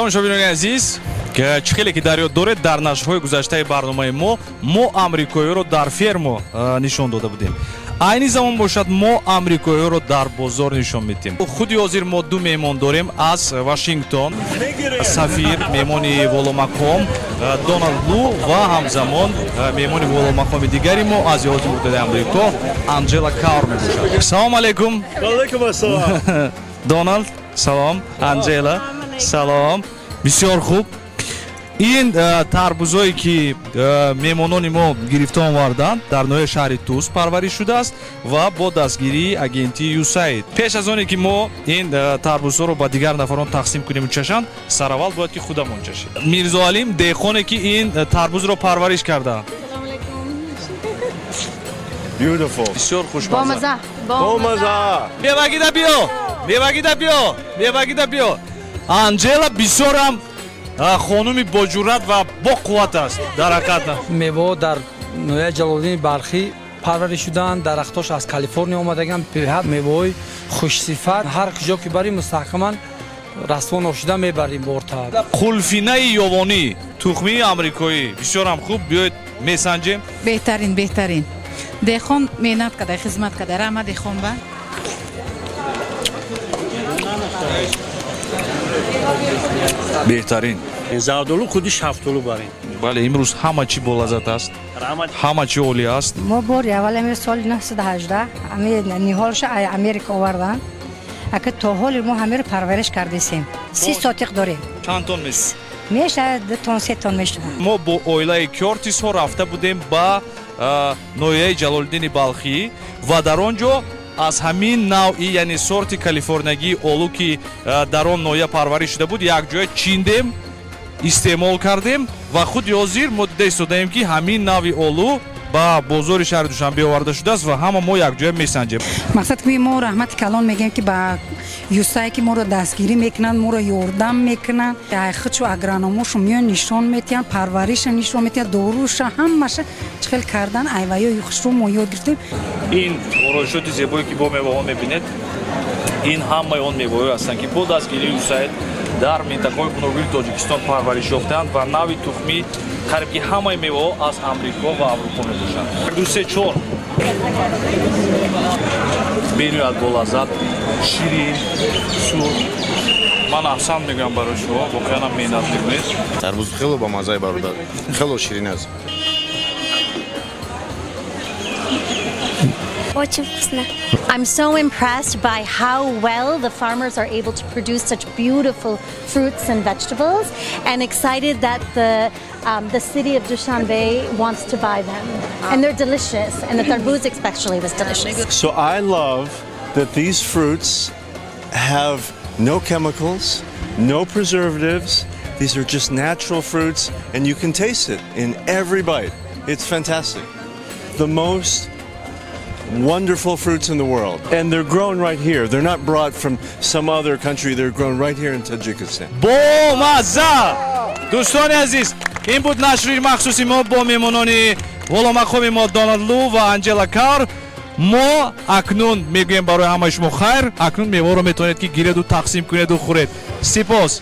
Тамошобинони азиз, чӣ хеле ки дар ёд доред, дар нашрҳои гузаштаи барномаи мо мо амрикоиёро дар фермо нишон дода будем. Айни замон бошад, мо амрикоиёро дар бозор нишон медиҳем. Худи ҳозир мо ду меҳмон дорем аз Вашингтон: сафир, меҳмони воломақом Доналд Лу ва ҳамзамон меҳмони воломақоми дигари мо аз Иёлоти Муттаҳидаи Амрико Анҷела Каур мебошад. Салом алейкум. Алейкум ассалом. Доналд, салом. Анҷела, салом. Бисёр хуб. Ин тарбузое ки меҳмонони мо гирифта оварданд, дар ноҳияи шаҳри Тус парвариш шудааст ва бо дастгирии агентии ЮСАИД. Пеш аз оне ки мо ин тарбузҳоро ба дигар нафарон тақсим кунему чашанд, сараввал бояд ки худамон чашем. Мирзоалим, деҳқоне ки ин тарбузро парвариш кардаанд. Beautiful. Бисёр хушмаза. Бомаза. Бомаза. Мевагида биё, мевагида биё, мевагида биё. Анҷела бисёрам хонуми боҷуръат ва боқувват аст дар ҳақиқат. Меваҳо дар ноҳияи Ҷалолиддини Балхӣ парвариш шуданд. Дарахтош аз Калифорния омадаган. Беҳад меваҳои хушсифат. Ҳар куҷо ки барем, мустаҳкаман раство ношида мебарем борта. Қулфинаи ёвонӣ, тухмии амрикоӣ, бисёрам хуб. Биёед, месанҷем. Беҳтарин, беҳтарин. Деҳқон меҳнат карда, хизмат карда. Раҳмат деҳқон ба. Беҳтарин. Зардолу худи шафтолу барин. Бале, имрӯз ҳама чӣ болаззат аст. Раҳмат. Ҳама чӣ олӣ аст. Мо бори аввал ами соли 918 ами ниҳолша Америка овардан. Ака, то ҳоли мо ҳамеро парвариш кардесем. 30 сотиқ дорем. Чанд тон мешавад? Мешавад 2 тон, 3 тон мешавад. Мо бо оилаи Кёртисҳо рафта будем ба ноҳияи Ҷалолиддини Балхӣ ва дар он ҷо аз ҳамин навъи, яъне сорти калифорниягии олу, ки дар он ноҳия парвариш шуда буд, якҷоя чиндем, истеъмол кардем. Ва худи ҳозир мо дида истодаем, ки ҳамин навъи олу ба бозори шаҳри Душанбе оварда шудааст ва ҳама мо якҷоя месанҷем. Мақсад ки мо раҳмати калон мегӯем, ки ба ЮСАИД, ки моро дастгирӣ мекунанд, моро ёрдам мекунанд. Худшу агрономошу меён, нишон метиҳанд, парвариша нишон метиҳанд, доруша, ҳамаша чӣ хел кардан. Айваёи хушрӯ мо ёд гирифтем. Ин ороишоти зебое ки бо меваҳо мебинед, ин ҳамаи он меваҳое ҳастанд, ки бо дастгирии ЮСАИД дар минтақаҳои гуногуни Тоҷикистон парвариш ёфтаанд ва навъи тухмӣ қариб ки ҳамаи меваҳо аз Амрико ва Аврупо мебошанд. Ду, се, чор. Бениҳоят болаззат, ширин, сурх. Ман аҳсан мегӯям барои шумо, воқеан ҳам меҳнат мекунед. Тарбуз хело ба маззаи, бародар, хело ширин аст. Очень вкусно. I'm so impressed by how well the farmers are able to produce such beautiful fruits and vegetables, and excited that the city of Dushanbe wants to buy them. And they're delicious, and the tarbuz especially was delicious. So I love that these fruits have no chemicals, no preservatives. These are just natural fruits, and you can taste it in every bite. It's fantastic. The most wonderful fruits in the world. And they're grown right here. They're not brought from some other country. They're grown right here in Tajikistan. Бомазза! Дӯстони азиз, ин буд нашри махсуси мо бо меҳмонони воломақоми мо Доналд Лу ва Анҷела Кар. Мо акнун мегӯем барои ҳамаи шумо хайр. Акнун меваро метавонед, ки гиреду тақсим кунеду хӯред. Сипос.